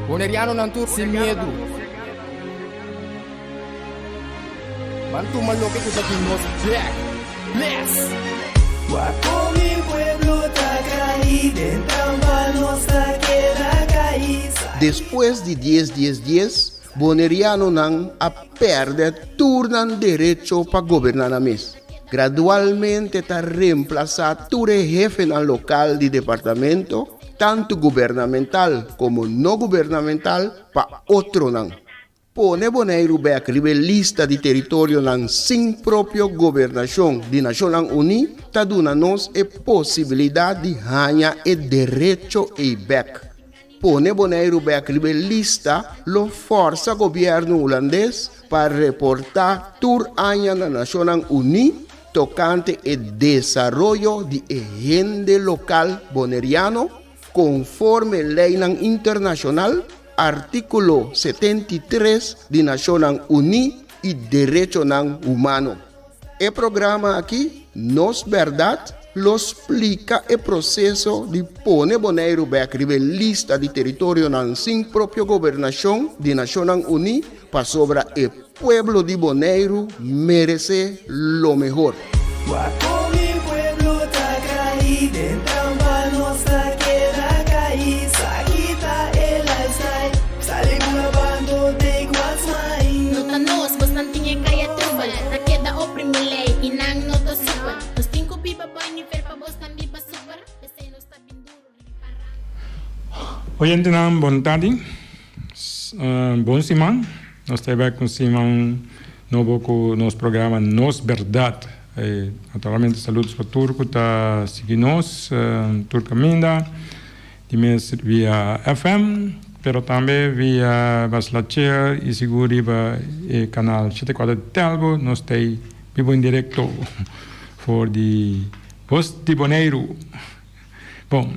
Bonerianonan tur sin miedu. Ban tuma loke ku ta di nos bek. Bless! Wak kon mi pueblo ta kai den trampa nos ta keda kai. Despues di dies dies dies, Bonerianonan a pèrdè tur nan derecho pa goberná nan mes. Gradualmente ta remplasá tur e hefenan lokal di departamento, tantu gubernamental komo no gubernamental, pa otronan. Pone Boneiru bèk riba e lista di teritorionan sin propio gobernashon di Nashonnan Uní ta duna nos e posibilidat di haña e derecho ei bèk. Pone Boneiru bèk riba e lista lo fòrsa gobièrnu hulandes pa reportá tur aña na Nashonnan Uní tokante e desaroyo di e hende lokal boneriano konforme leinan internashonal, artíkulo 73 di Nashonnan Uní i derechonan humano. E programa aki, Nos Bèrdat, lo splika e proseso di pone Boneiru bèk riba e lista di teritorionan sin propio gobernashon di Nashonnan Uní pasobra e pueblo di Boneiru meresé lo mehor. Wak kon mi pueblo ta kai den trampa nos ta keda kai sa kita e lifestyle sali bula bando take what's mine. No ta nos, bosnan tin e kaya trubel Ta keda oprimi lei i nan no ta supel Nos tin ku biba boi nivel pa bosnan biba super P'esei nos ta bin duru riba paranda. Oyentenan bon tardi, bon siman. Nos ta bek un siman nobo ku nos programa Nos Berdad. Naturalmente saludos pa tur ku ta sigui nos tur kaminda. Di mes via FM, pero tambe via Baslachea y sigur riba e canal shete kuater di Telbo nos ta ei bibo en directo for di Voz di Boneiru. Bon,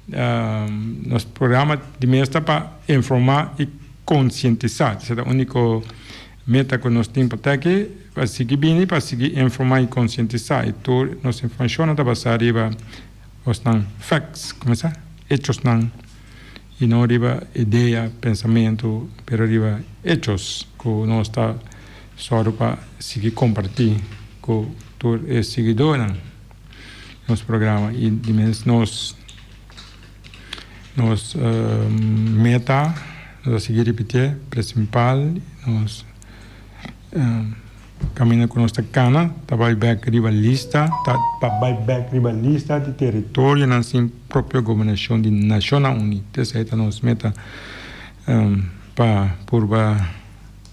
nos programa di mes ta pa informa y concientisa, esei ta unico meta cu nos tin pa ta aki, pa sigui bini pa sigui informa y concientisa y tur nos informacionnan ta basa riba. Kosnan facts, como sa? Hechosnan y no riba idea, pensamiento, pero riba hechos cu nos ta sòru pa sigui comparti cu tur e siguidornan nos programa y di mes nos nos meta, nos a sigui ripitié, principal nos. Kaminda ku nos ta kana ta bai bek riba lista ta pa bai bek riba lista di teritorionan sin propio gobernashon di Nashonnan Uní. Esei ta nos meta pa purba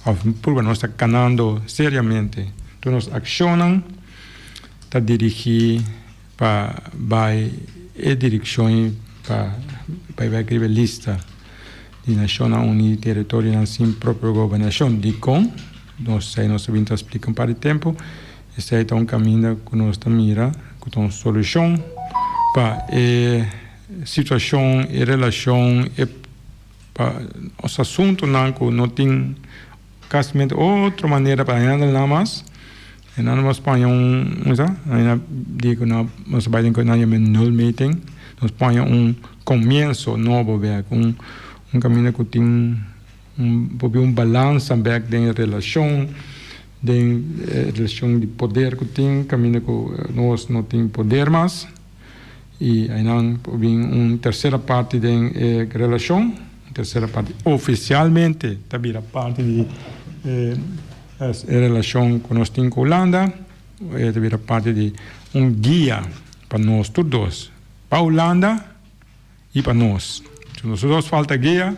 òf purba nos ta kanando seriamente. Tur nos akshonnan ta dirigí pa bai e direkshon pa bai bek riba e lista di Nashonnan Uní di teritorionan sin propio gobernashon. Dikon? Nos esei nos ta bin ta splika un par di tempu. Esei ta un kaminda ku nos ta mira ku ta un solushon pa e situashon, e relashon, e pa nos asuntunan ku no tin kasimente otro manera pa handle nan mas. E nan nos paña un, un sa, nan di ku nan nos a bai den ku nan yama nulmeting. Nos paña un komienso nobo bek, un un kaminda ku tin un por bin un balansa bek den e relashon, den e relashon di poder ku tin, kaminda ku nos no tin poder mas. I einan por bin un tersera parti den e relashon, un tersera parti ofisialmente ta bira parti di e E relashon ku nos tin ku Hulanda e ta bira parti di un guia pa nos tur dos, pa Hulanda i pa nos. Si nos tur dos falta guia,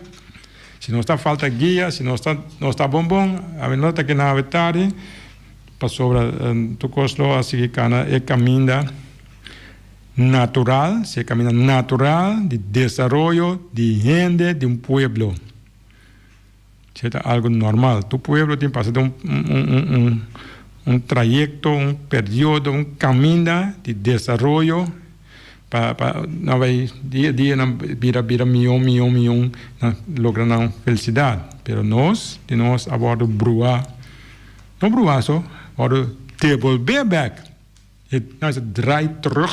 si nos ta falta guia, si nos ta nos ta bon bon, awe no ta keda awe tardi, pasobra tur kos lo a sigui kana e kaminda natural, si e kaminda natural di desaroyo di hende di un pueblo. Esei ta algu normal. Tur pueblo tin pasa den un trayekto, un periodo, un kaminda di desaroyo pa pa nan bai dia a dia nan bira bira mihó mihó mihó nan logra nan felisidat. Pero nos di nos a wòrdu bruá, no bruá so, wòrdu debolbé bèk. E nan sa draai terug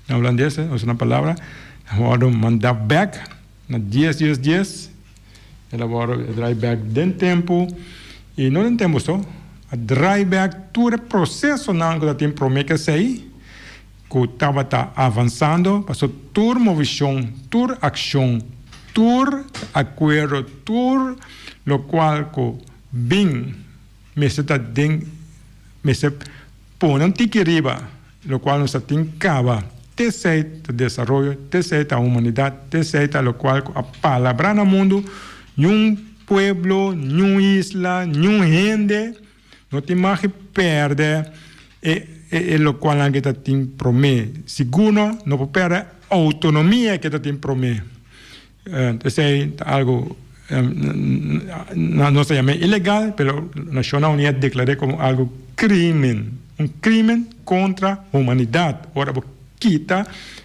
na hulandes, usa nan palabra, nan wòrdu mandá bèk na dies dies dies. El a wòrdu draai bèk den tempu i no den tempu so, a draai bèk tur e prosesonan ku ta tin promé ku esei ku tabata avansando, pasobra tur movishon, tur akshon, tur akuerdo, tur lokual ku bin mester ta den mester pone un tiki riba lokual nos ta tin kaba. T'esei ta desaroyo, t'esei ta humanidat, t'esei ta lokual ku a palabrá na mundu, niun pueblo, niun isla, niun hende no tin mag di pèrdè e e lokualnan ke ta tin promé. Sigur no, no por pèrdè outonomia ke ta tin promé. Esei ta algu nos ta yam'é ilegal, pero Nashonnan Uní a deklar'é komo algu krimen, un krimen kontra humanidat ora bo kita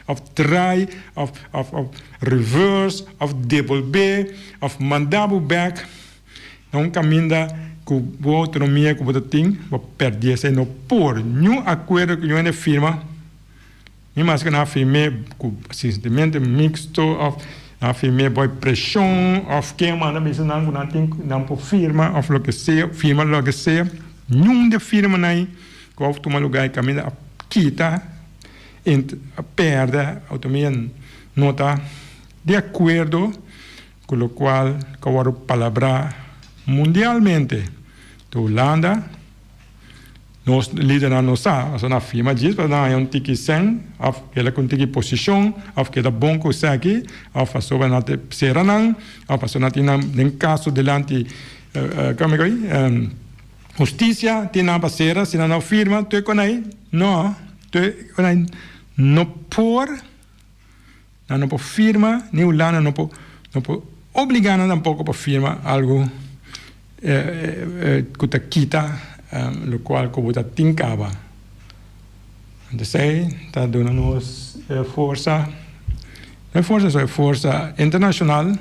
òf draai òf òf òf reverse òf debolbé òf manda bo bèk na un kaminda ku bo outonomia ku bo ta tin bo pèrdí. Esei no por, niun akuerdo ku niun hende firma. Ni maske nan a firm'é ku sintimentu miksto òf nan a firm'é bou preshon òf ken manda bisa nan ku nan tin nan por firma òf loke sea, firma loke sea, niun di e firmanan ei ku a tuma lugá e kaminda a kita, a pèrdè outonomia no ta di akuerdo ku lokual ku a wòrdu palabrá mundialmente. Ta Hulanda. Nos lidernan no sa, pasobra nan firma djis pa nan haña un tiki sèn òf keda ku un tiki posishon òf keda bon ku esaki òf pasobra nan ta sera nan òf pasobra nan tin nan den kaso dilanti komo ku hustisia tin nan pa sera si nan no firma tur e konai no tur e konai no por nan no por firma ni Hulanda no por no por obliga nan tampoco pa firma algo cu ta kita locual cu bo ta tin caba. Entonces esey ta duna nos e forsa, no e forsa so e forsa internacional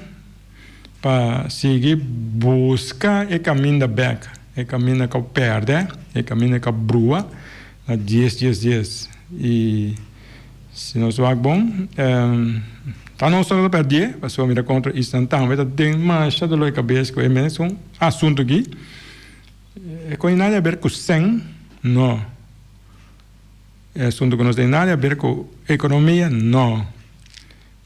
pa sigui busca e caminda bek, e caminda cu a perde, e caminda cu a brua na dies dies dies y. Si nos wak bon, ta nos ta perdié, pasobra mi ta kontra isnan tambe ta den masha dolor di kabes ku e mesun asuntu aki. E kon nada di aber ku sèn? No. E asuntu ku nos tin nada di aber ku ekonomia? No.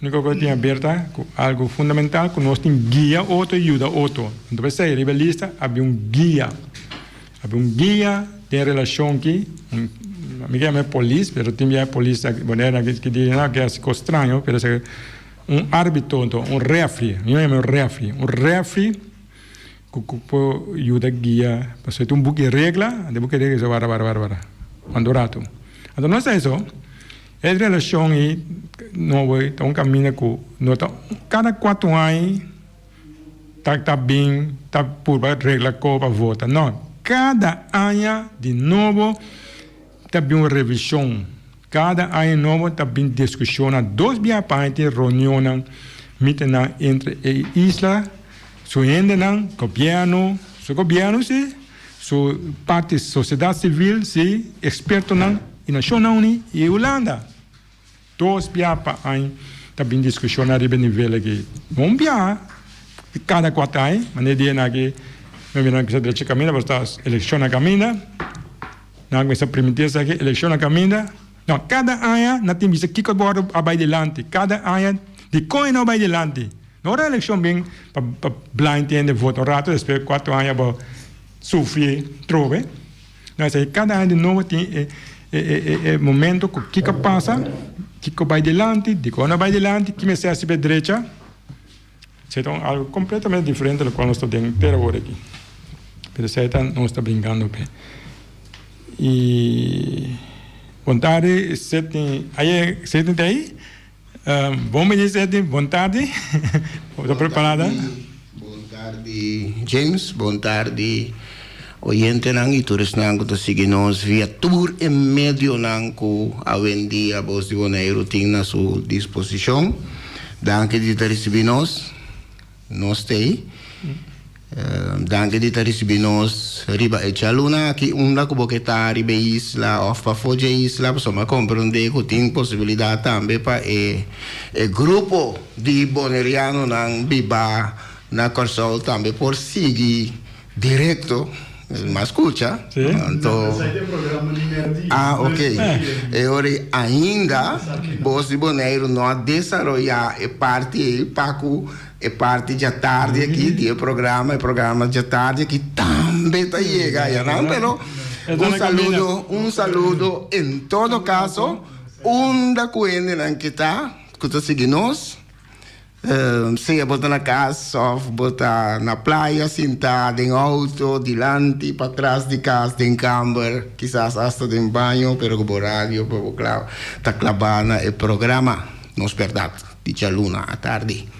Uniko ku tin aber ta ku algu fundamental ku nos tin guia otro i yuda otro. Anto p'esei riba e lista abi un guia. Abi un guia den relashon ki, mi ke yama e polis, pero tin bia e polis aki Bonaire nan ki di nan ke hasi kos straño, pero esaki un arbitro anto, un refri, mi yama un refri, un refri ku ku por yuda guia, pasobra e tin un buki regla, anto e buki regla esei wara wara wara wara, cuanto rato. Anto no esei so. E relashon ei nobo ta un kaminda ku no ta kada kuatro aña ta ta bin ta purba regla ko pa vota. No, kada aña di nobo ta bin un revishon. Kada aña nobo ta bin diskushonnan. Dos bia pa aña tin reunionnan, mitinnan entre e isla, su hendenan, gobièrnu, su gobièrnu si. Su parti sosiedat sivil, si, ekspertonan i Nashonnan Uní i Hulanda. Dos bia pa añ ta bin diskushonnan riba e nivel aki. No un bia kada kuater añ, manera di esnan aki no bira nan kuminsá drecha kaminda pasobra ta elekshon na kaminda. Nan a kuminsá primintí esaki, elekshon na kaminda. No, kada aña nan tin bisa kiko wòrdu a bai dilanti, kada aña dikon e no bai dilanti. No ora elekshon bin pa pa blind hende vota un rato despues kuatro aña bo sufri trobe. No esei kada aña di nobo tin e e e e momento ku kiko a pasa, kiko bai dilanti, dikon no bai dilanti, ki mester hasi pa e drecha. Esei ta un algo completamente diferente lokual nos ta den te awor aki. Pero esei ta nos ta brinkando p'e. I bon tardi Sidney, aye Sidney ta ei? Bon bini Sidney, bon tardi. Bo ta preparada? Bon tardi James, bon tardi oyentenan y tur esnan cu ta sigui nos via tur e medionan cu awendia Bos di Boneiru tin na su disposicion. Danki di ta ricibi nos, nos t'ey. Danki di ta ricibi nos riba e djaluna aki unda cu bo ke ta riba e isla of pafo dje isla pasobra mi a comprende cu tin posibilidad tambe pa e e grupo di Bonerianonan biba. Na Kòrsou tambe por sigui direkto, m'a skucha. Anto, ah ok, e ora ei ainda Bos di Boneiru no a desaroyá e parti ei pa ku e parti djatardi aki di e programa, e programa djatardi aki tambe ta yega ayanan, pero un saludo, un saludo en todo kaso unda ku hendenan ke ta, ku ta sigui nos. Sea bo ta na kas òf bo ta na playa sintá den outo, dilanti, patras di kas, den kamber, kisas asta den baño, pero ku bo radio pa bo kla ta klabá na e programa Nos Bèrdat di djaluna atardi.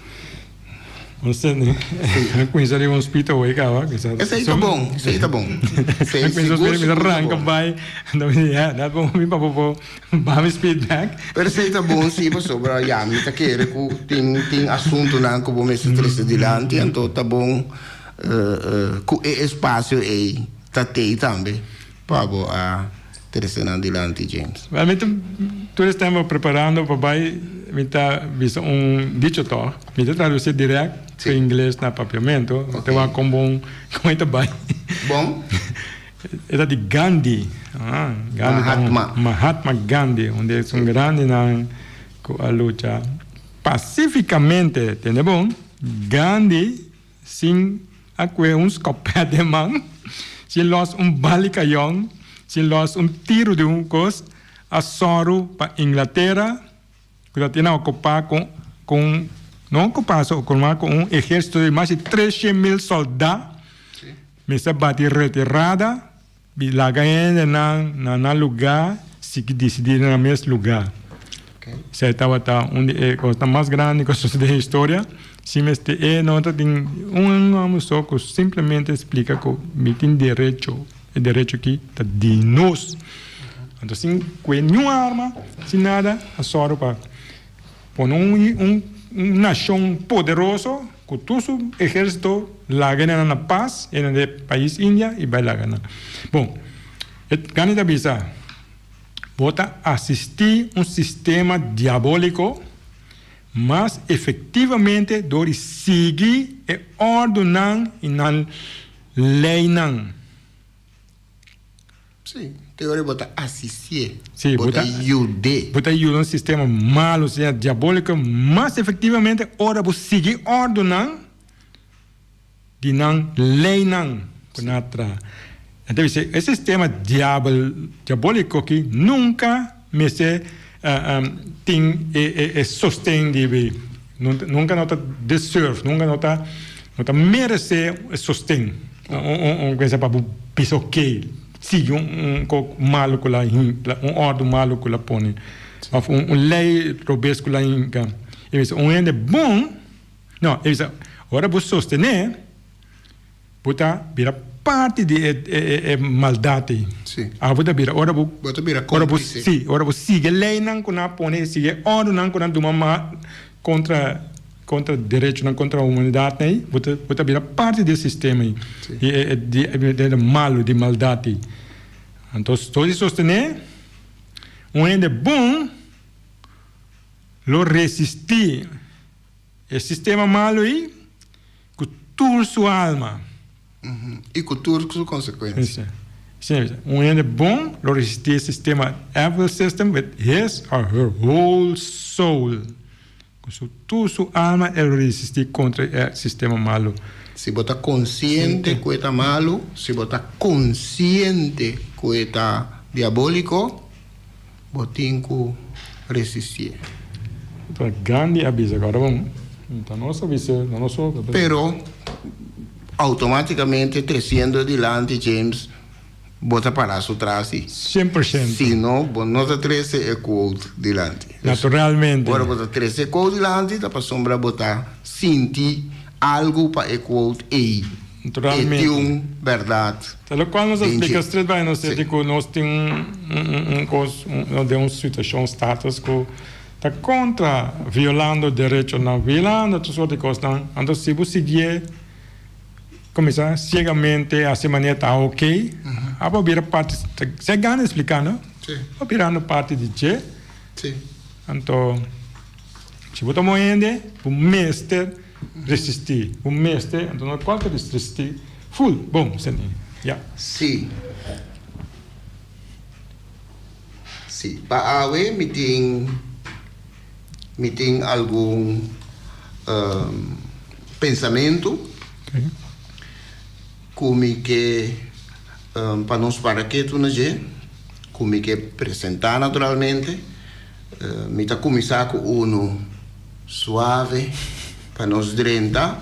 A kuminsá riba un spita hoy kaba. Esei ta bon, esei ta bon. A kuminsá spita, mi ta ranka bai, dat bon mi pa bo Bami speed back. Pero esei ta bon si pasobra ya mi ta kere ku tin tin asuntunan ku bo mester trese dilanti anto ta bon ku e espasio ei ta tei tambe pa bo a trese nan dilanti James. Wel mi ta tur es tempo preparando pa bai mi ta bisa un dicho tog mi ta traduci direct su ingles na papiamento mi ta wak kon bon kon e ta bai. Bon. E ta di Gandhi. Gandhi ta un Mahatma. Mahatma Gandhi, un di esun grandinan ku a lucha pasifikamente, tende bon, Gandhi sin a kue un skopet den man, sin los un bali kayon, sin los un tiru di un kos, a sòru pa Inglatera ku ta tin a okupá ku ku un, no okupá so, ma ku un ehérsito di mas di 300.000 sòldá. Mester bati retirada i laga hendenan na nan lugá sigui disidí den nan mes lugá. Esei tabata un di e kosnan mas grandi ku a sosodé den historia. Si mester e no ta tin un hòmber so ku simplemente splika ku mi tin derecho, e derecho aki ta di nos. Anto sin kue niun arma, sin nada, a sòru pa Pone un nashon poderoso ku tur su ehérsito laga e nan na pas e nan den pais India i bai laga nan. Bon, e Gandhi ta bisa, Bo ta asistí un sistema diabóliko mas efektivamente dor di sigui e òrdunan i nan leinan. Sí, te ora bo ta asistié, Sí, bo bo ta ta yud'é. Bo ta yuda un sistema malu, sea diabóliko, mas efektivamente ora bo sigui òrdunan di nan leinan ku nan a traha. Nan ta bisa e sistema diabel, diabóliko aki nunka mester tin e sosten di bi, nunka no ta deserve, nunka no ta no ta meresé e sosten. Un kos pa bo bisa ok, sigui un kos malu ku la un òrdu malu ku la pone òf un lei robes ku la hinka. E bisa un hende bon, no, e bisa ora bo sostené bo ta bira parti di e maldat ei. Abo ta bira ora bo Bo ta bira ora bo kómplise. si, ora bo sigui e leinan ku nan a pone, sigui e òrdunan ku nan duma ma kontra kontra derechonan, kontra humanidat ei, bo ta bo ta bira parti di e sistema ei, di e di e malu, di maldat ei. Anto dor di sostené un hende bon lo resistí e sistema malu ei Ku tur su alma. I ku tur su konsekuensia. Sí, un hende bon lo resistí e sistema evil system with his or her whole soul. Ku su tur su alma e lo resistí kontra e sistema malu. Si bo ta konsiente ku e ta malu, si bo ta konsiente ku e ta diabóliko, Bo tin ku resistié. Ta Gandhi a bisa ku ora bon ta nos a bisa no nos so. Pero automáticamente treciendo dilanti James bo ta para su tras di. 100%. Si no bo no ta trece e quote dilanti. Naturalmente. Ora bo ta trece e quote dilanti ta pasobra bo ta sinti algo pa e quote ey. Naturalmente. E tin un berdad. Ta locual nos a splica stret bai nos seti cu nos tin un cos den un situacion status cu ta contra violando derechonan, violando tur soort di cosnan, anto si bo siguié cuminsa ciegamente haci manera ta ok, abo a bira parti, si a gana di splica no? Abo a birando parti di dje, anto si bo ta un hende bo mester. resistí, bo mester, anto no kualke resistí full, bon, seni, ya. Sí. Sí, pa awe mi tin mi tin algun pensamentu ku mi ke pa nos para ketu na dje, ku mi ke presentá naturalmente. Mi ta kuminsá ku unu suave pa nos drenta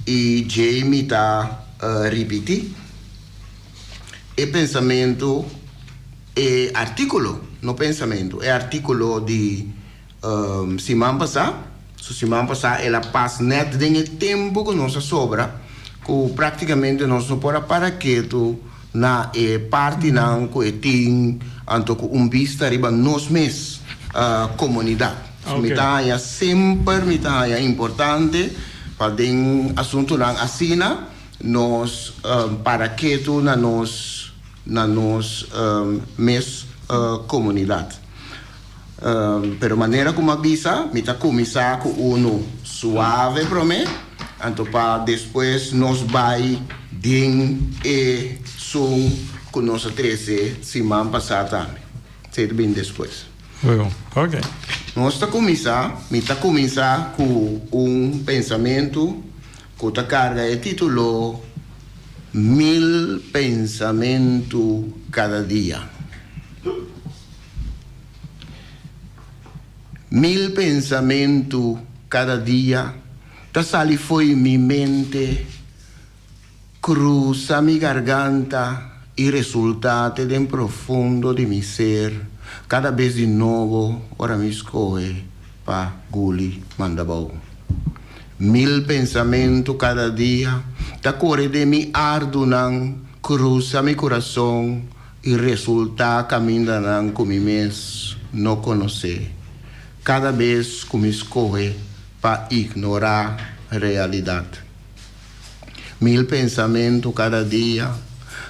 i djei mi ta ripití e pensamentu. E artíkulo, no pensamentu, e artíkulo di siman pasá, su siman pasá el a pas nèt den e tempu ku nos a sobra, ku práktikamente nos no por a para ketu na e partinan ku e tin anto ku un bista riba nos mes komunidat. So mi ta haña semper mi ta haña importante pa den asuntunan asina nos para ketu na nos. na nos mes comunidad. Pero manera cu mi a bisa, mi ta cuminsa cu uno suave prome, anto pa despues nos bay den e sun cu nos a trece siman pasa tambe. Esey ta bin despues. Nos ta cuminsa, mi ta cuminsa cu un pensamento Ku ta karga e título Mil pensamentu kada dia. Mil pensamentu kada dia ta sali fo'i mi mente, krusa mi garganta i resultá te den profundo di mi ser kada bes di nobo ora mi skohe pa guli manda bou. Mil pensamentu kada dia ta kore den mi ardunan, krusa mi kurason i resultá kamindanan ku mi mes no konosé. Kada bes ku mi skohe pa ignorá realidat. Mil pensamentu kada dia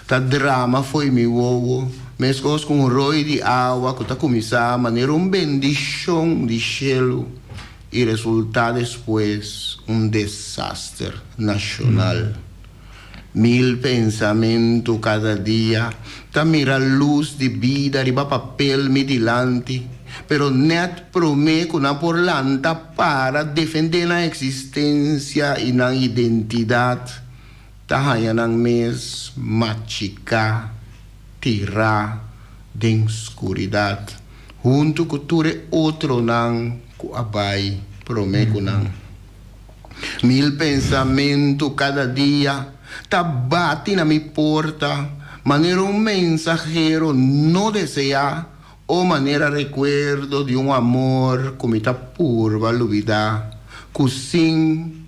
ta drama fo'i mi wowo, meskos ku un roi di awa ku ta kuminsá manera un bendishon di shelu i resultá despues un desaster nashonal. Mil pensamentu kada dia ta mira lus di bida riba papel mi dilanti, pero nèt promé ku nan por lanta para defendé nan eksistensia i nan identidat, ta haña nan mes machiká, tirá den skuridat, huntu ku tur e otronan ku a bai promé ku nan. Mil pensamentu kada dia ta bati na mi porta manera un mensahero no deseá o manera rekuerdo di un amor ku mi ta purba lubidá, ku sin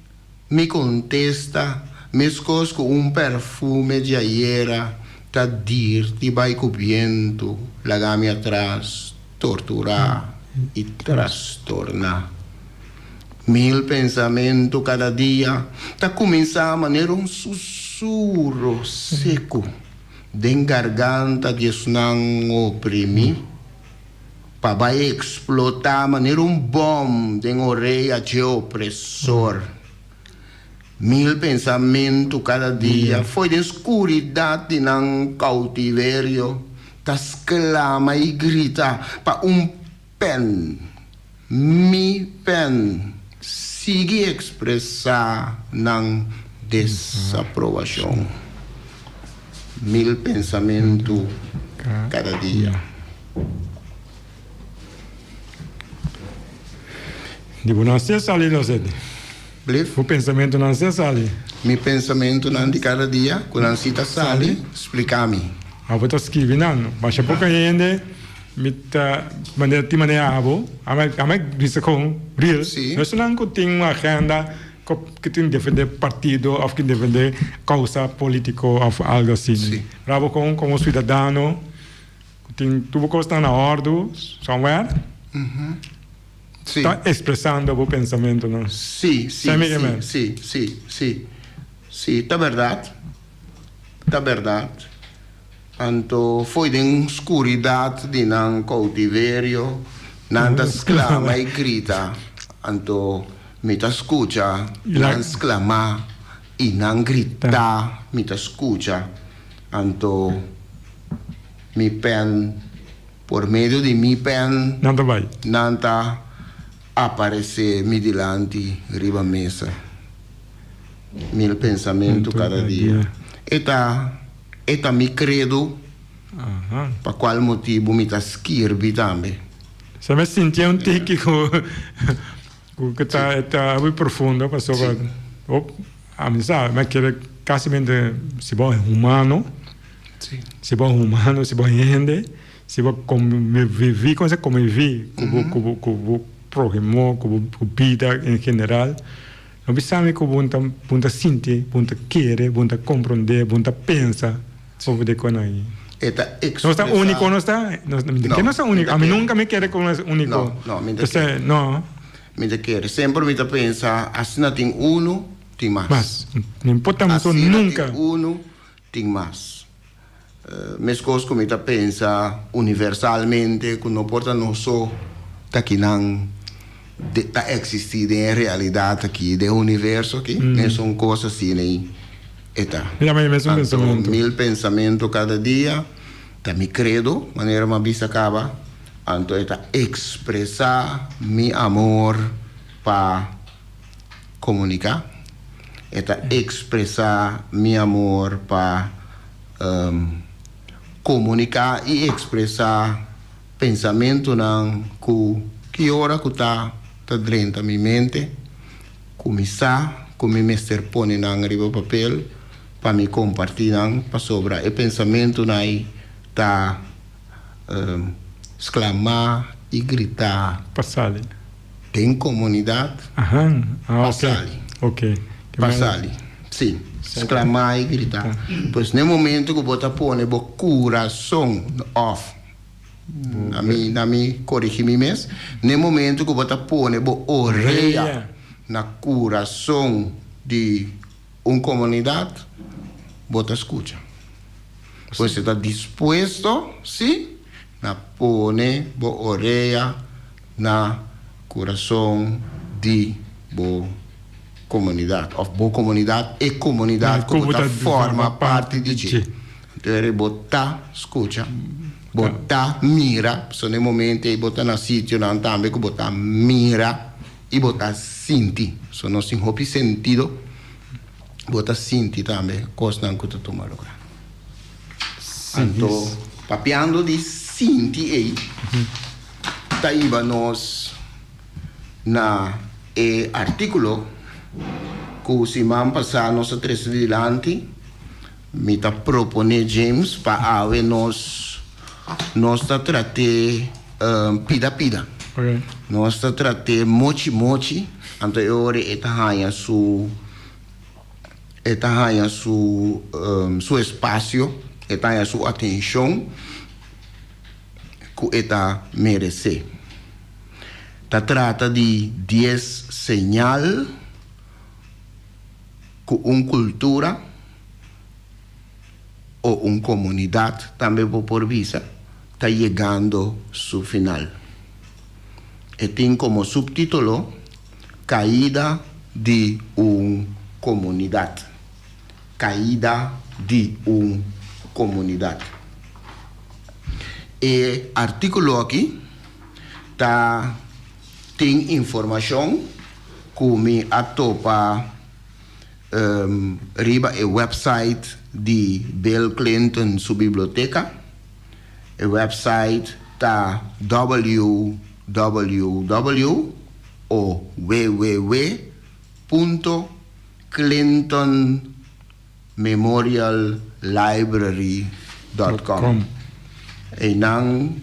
mi kontesta meskos ku un perfume di ayera ta dirti bai ku bientu laga mi atras torturá i trastorná. Mil pensamentu kada dia ta kuminsá manera un susuro seku den garganta di esnan oprimí, pa bai eksplotá manera un bòm den orea dje opresor. Mil pensamentu kada dia fo'i den skuridat di nan koutiverio ta sklama i grita pa un Pen, mi pen, sigui ekspresá nan desaprobashon. Mil pensamentu kada dia. Di bo nan ser sali lo sete. Blif? Bo pensamentunan ser sali. Mi pensamentunan di kada dia ku nan si ta sali, splika mi. Abo ta skibi nan. Basha poko hende. Mi ta manera tin manera abo, ame bisa con real, no esnan cu tin un agenda cu tin defende partido of tin defende causa politico of algo asina. Pero abo con como ciudadano cu tin tur bo cosnan na ordo somewhere ta expresando bo pensamentonan. Si, si, si, si, si, si, si, ta berdad, ta berdad. Anto fo'i den skuridat di nan koutiverio, nan ta sklama i grita. Anto Mi ta skucha nan sklamá i nan gritá, mi ta skucha. Anto mi pèn, por medio di mi pèn, Nan ta bai. nan ta aparesé mi dilanti riba mesa. Mil pensamentu kada dia. E ta, e ta mi kredo, pa kual motibu mi ta skirbi tambe. Sa mi sinti un tiki ku ku ta e ta muy profundo pasobra op ami sa mi a kere kasimente si bo humano si bo humano si bo hende si bo konvivi kon se konvivi ku bo ku bo ku bo prohimo ku bo bida en general no bisa mi ku bo ta bo ta sinti bo ta kere bo ta kompronde bo ta pensa. Over de kon ai. E ta expresa. Nos ta unico nos ta? Nos, no, ke nos ta unico? Ami nunca mi kere ku nos unico. No, no, mi ta kere. No. Mi ta kere. Semper mi ta pensa, asina tin uno, tin mas. Mas. No importa mi so nunca. Asina tin uno, tin mas. Meskos ku mi ta pensa universalmente ku no por ta nos so ta kinan ta existi den e realidad aki, den e universo aki. Mesun kos asina ei. E ta. Mi ama e mesun Anto pensamentu. mil pensamentu kada dia ta mi kredo, manera mi a bisa kaba. Anto e ta ekspresá mi amor pa komuniká. E ta ekspresá mi amor pa komuniká i ekspresá pensamentunan ku ki ora ku ta ta drenta mi mente. Ku mi sa ku mi mester pone nan riba papel pa mi kompartí nan, pasobra e pensamentunan ei ta sklamá i gritá Pa sali. den komunidat Ahan, ah pa ok, sali. ok. Pa sali, sí, sklamá i gritá. Pues na e momento ku bo ta pone bo kurason òf Na mi, na mi korigí mi mes. N'e momento ku bo ta pone bo orea na kurason di un komunidat, bo ta skucha. Pues e ta dispuesto, sí, na pone bo orea na kurason di bo komunidat, òf bo komunidat, e komunidat ku bo ta forma parti di dje. Entonces bo ta scucha, bo ta mira, pasobra na e momento ei bo ta na sitionan tambe cu bo ta mira y bo ta sinti. So nos tin hopi sentido, bo ta sinti tambe cosnan cu ta tuma lugar. Anto papiando di sinti ei, ta hiba nos na e articulo cu siman pasa nos a trece dilanti. Mi ta proponé James pa awe nos nos ta trat'é pida pida. Nos ta trat'é mochi mochi, anto e ora e ta haña su e ta haña su su espasio, e ta haña su atenshon ku e ta meresé. Ta trata di dies señal. Ku un kultura o un komunidat tambe bo por bisa ta yegando su final. E tin komo suptitulo Kaida di un komunidat. Kaida di un komunidat. E artíkulo aki ta tin informashon ku mi a topa riba e website di Bill Clinton su biblioteka. E website ta www o www punto clintonmemoriallibrary dot com. Einan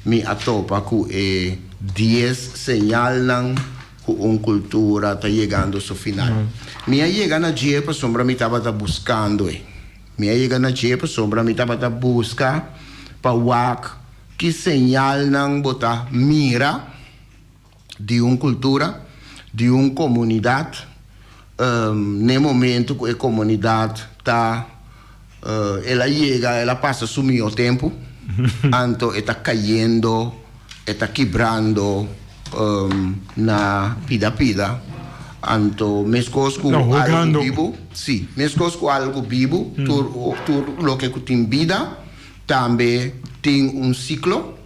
mi a topa ku e dies señalnan ku un kultura ta yegando su final. Mi a yega na dje pasobra mi tabata buskando e. Mi a yega na dje pasobra mi tabata buska pa wak ki señalnan bo ta mira di un kultura, di un komunidat, n'e momento ku e komunidat ta el a yega, el a pasa su mihó tempu, anto e ta kayendo, e ta kibrando na pida pida. Anto meskos ku Ta algu hogando. bibu, sí, meskos ku algu bibu, tur tur loke ku tin bida tambe tin un siklo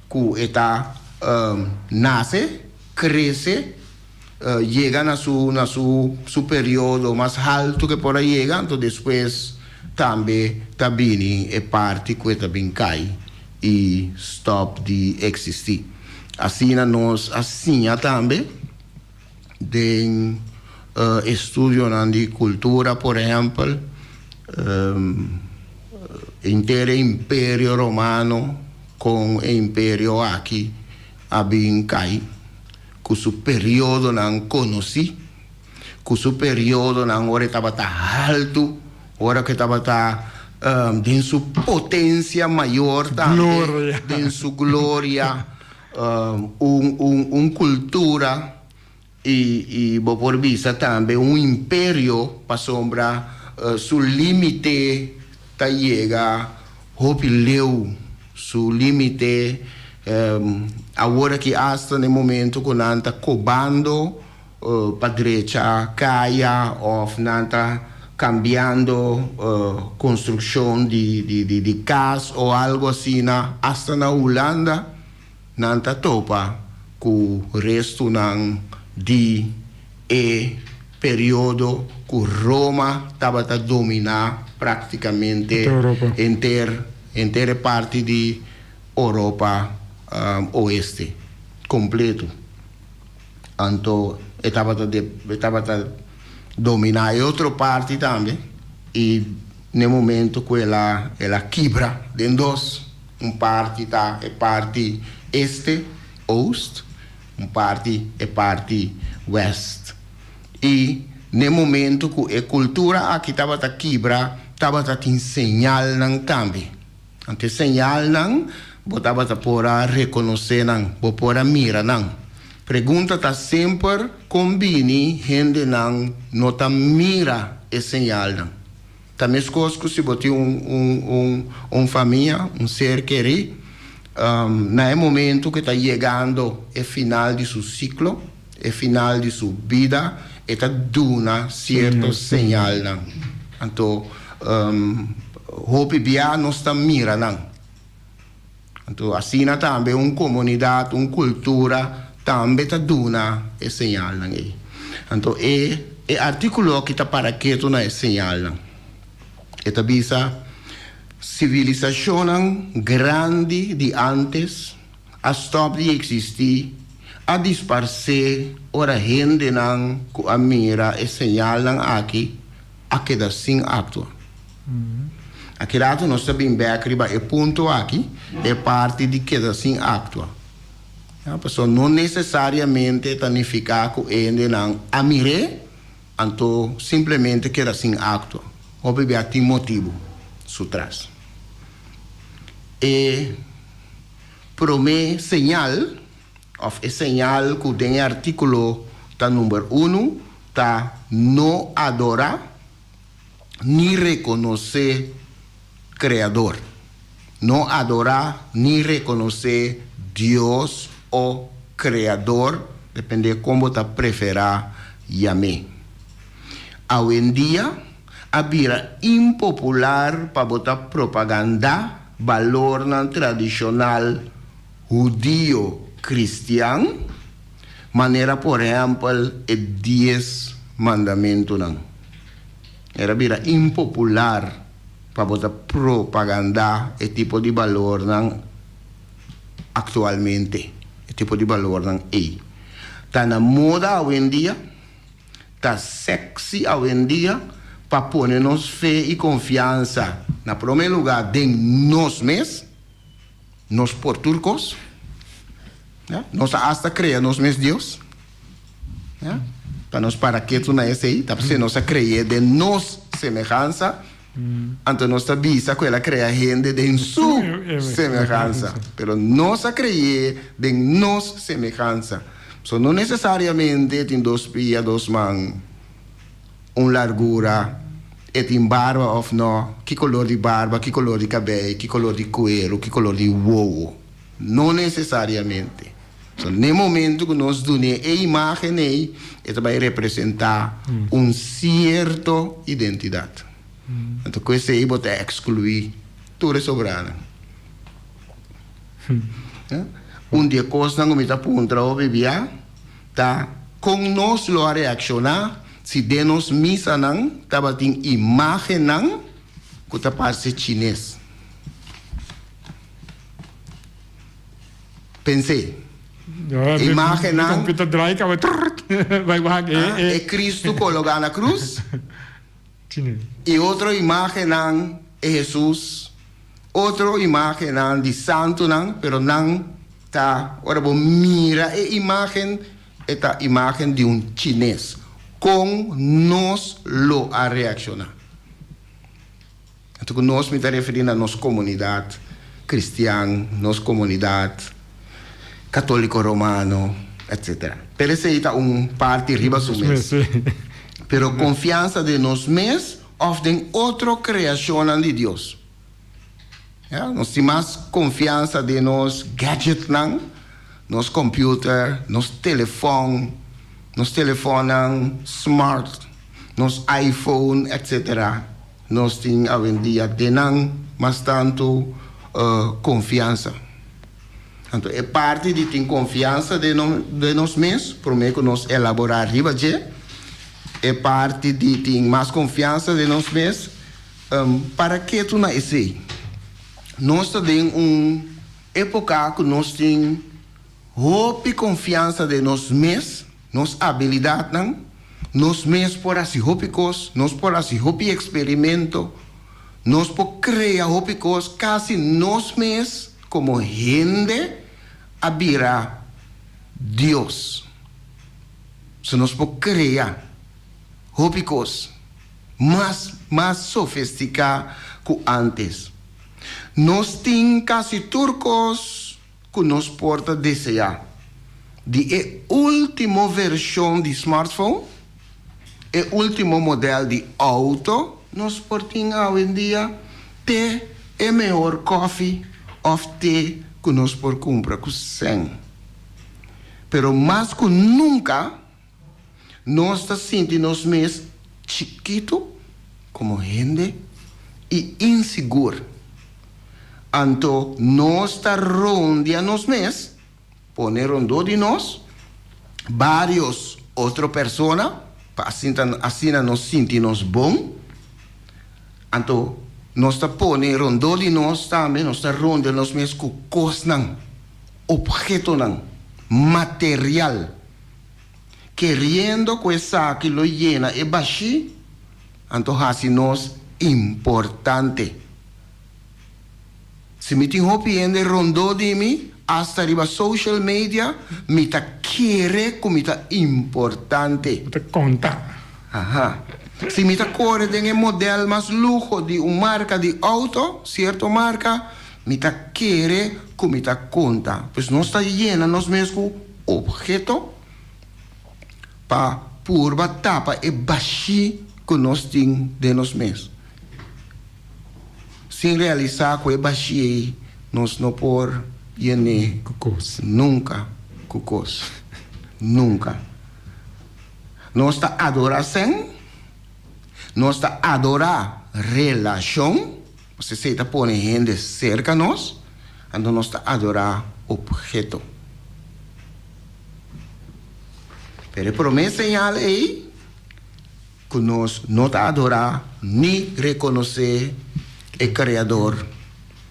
ku e ta nase, krese, yega na su na su su periodo mas haltu ku e por a yega, anto despues tambe ta bini e parti ku e ta bin kai i stòp di eksistí. Asina nos a siña tambe den estudionan di kultura, por ehèmpel, henter e Imperio Romano kon e imperio aki a bin kai ku su periodonan konosí, ku su periodonan ora e tabata haltu, ora ku e tabata den su potensia mayor tambe, den su gloria, un un un kultura i i bo por bisa tambe un imperio pasobra su límite ta yega hopi leu, su límite awor aki asta na e momento ku nan ta kobando pa drecha kaya òf nan ta kambiando konstrukshon di di kas o algu asina asta na Hulanda nan ta topa ku restunan di e periodo ku Roma tabata dominá práktikamente henter henter e parti di Oropa Oeste kompleto. Anto e tabata e tabata dominá e otro parti tambe i n'e momento ku el a el a kibra den dos, un parti ta e parti este, oost, un parti e parti west. I n'e momento ku e kultura aki tabata kibra tabata tin señalnan tambe. Anto e señalnan bo tabata por a rekonosé nan, bo por a mira nan. Pregunta ta semper kon bini hendenan no ta mira e señalnan. Ta meskos ku si bo tin un un un un famia, un ser kerí, na e momento ku e ta yegando e final di su siklo, e final di su bida, e ta duna sierto señalnan. Anto hopi bia nos ta mira nan. Anto asina tambe un komunidat, un kultura tambe ta duna e señalnan ei. Anto e e artíkulo aki ta para ketu na e señalnan. E ta bisa, Sivilisashonnan grandi di ántes a stòp di eksistí, a disparsé ora hendenan ku a mira e señalnan aki a keda sin aktua. Aki rato nos ta bin bèk riba e punto aki, e parti di keda sin aktua. Ya, pasobra no nesesariamente ta nifiká ku e hendenan a mir'é, anto simplemente keda sin aktua. Hopi bia tin motibu su tras. E promé señal, òf e señal ku den e artíkulo ta number unu, ta no adorá ni rekonosé Kreador. No adorá ni rekonosé Dios o Kreador, dependé kon bo ta preferá yam'é. Awendia a bira impopular pa bo ta propagandá balornan tradishonal hudio-kristian, manera por ehèmpel e Dies Mandamentunan. Era bira impopular pa bo ta propagandá e tipo di balornan aktualmente, e tipo di balornan ei. Ta na moda awendia. Ta sexy awendia pa pone nos fe i konfiansa na prome lugá den nos mes, nos por tur kos, ya, nos a asta krea nos mes Dios, ya, pa nos para ketu na esei, ta p'esei nos a kre'é den nos semehansa, anto nos ta bisa ku el a krea hende den su semehansa, pero nos a kre'é den nos semehansa. So no necesariamente e tin dos pia, dos man, un largura, e tin barba of no, ki color di barba, ki color di cabey, ki color di cuero, ki color di wowo. No necesariamente. So, n'e momento ku nos dun'é e imágen ei, e ta bai representá un sierto identidat. Anto ku esei bo ta ekskluí tur e sobranan. Un di e kosnan ku mi ta puntra hopi bia ta kon nos lo a reakshoná si den nos misanan tabatin imágennan ku ta parse chines. Pens'é. Imágennan. E Kristu kologá na krus. I otro imágennan e Hesus, otro imágennan di santunan, pero nan ta, ora bo mira e imágen, e ta imágen di un chines. Kon nos lo a reakshoná? Anto ku nos mi ta referí na nos komunidat kristian, nos komunidat katóliko romano, etsetera. Pero esei ta un parti riba su mes. Pero konfiansa den nos mes òf den otro kreashonnan di Dios. Ya, nos tin mas konfiansa den nos gadgetnan, nos computer, nos telefòn, nos telefònnan smart, nos iPhone, etsetera. Nos tin awendia den nan mas tantu konfiansa. Anto e parti di tin konfiansa den den nos mes, promé ku nos elaborá riba dje, e parti di tin mas konfiansa den nos mes, para ketu na esei. Nos ta den un époka ku nos tin hopi konfiansa den nos mes. Nos abilidatnan, nos mes por hasi hopi kos, nos por hasi hopi eksperimento, nos por krea hopi kos, kasi nos mes komo hende a bira Dios. So nos por krea hopi kos mas mas sofestiká ku ántes. Nos tin kasi tur kos ku nos por ta deseá. Di e último vershon di smartphone, e último modèl di outo nos por tin awendia, te e mehor kòfi òf te ku nos por kumpra ku sèn. Pero mas ku nunka nos ta sinti nos mes chikitu komo hende i insigur. Anto nos ta rondia nos mes, pone rondó di nos bários otro persona pa asina nos sinti nos bon. Anto nos ta pone rondó di nos tambe, nos ta rondia nos mes ku kosnan, ophetonan, material. Keriendo ku esaki lo yena e bashí, anto hasi nos importante. Si mi tin hopi hende rondó di mi, asta riba social media, mi ta kere ku mi ta importante. Bo ta konta. Aha. Si mi ta kore den e modèl mas luho di un marka di outo, sierto marka, mi ta kere ku mi ta konta. Pues nos ta yena nos mes ku Obheto pa purba tapa e bashí ku nos tin den nos mes, sin realisá ku e bashí ei nos no por yen'é nunka ku kos. Nunka. Nos ta adorá sèn, nos ta adorá relashon, pasobra esei ta pone hende serka nos. Anto nos ta adorá obheto. Pero e promé señal ei ku nos no ta adorá ni rekonosé e Kreador,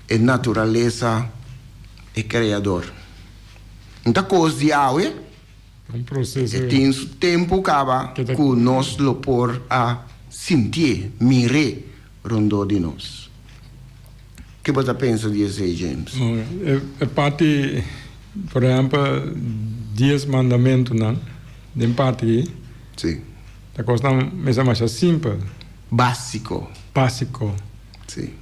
e naturalesa, e Kreador. No ta kos di awe, e tin su tempu kaba ku nos lo por a sintié, mir'é rondó di nos. Ke bo ta pensa di esei, James? E parti, por ehempel, dies mandamentunan den parti ei. Sí. Ta kosnan mester masha simpel. Básiko. Básiko. Sí.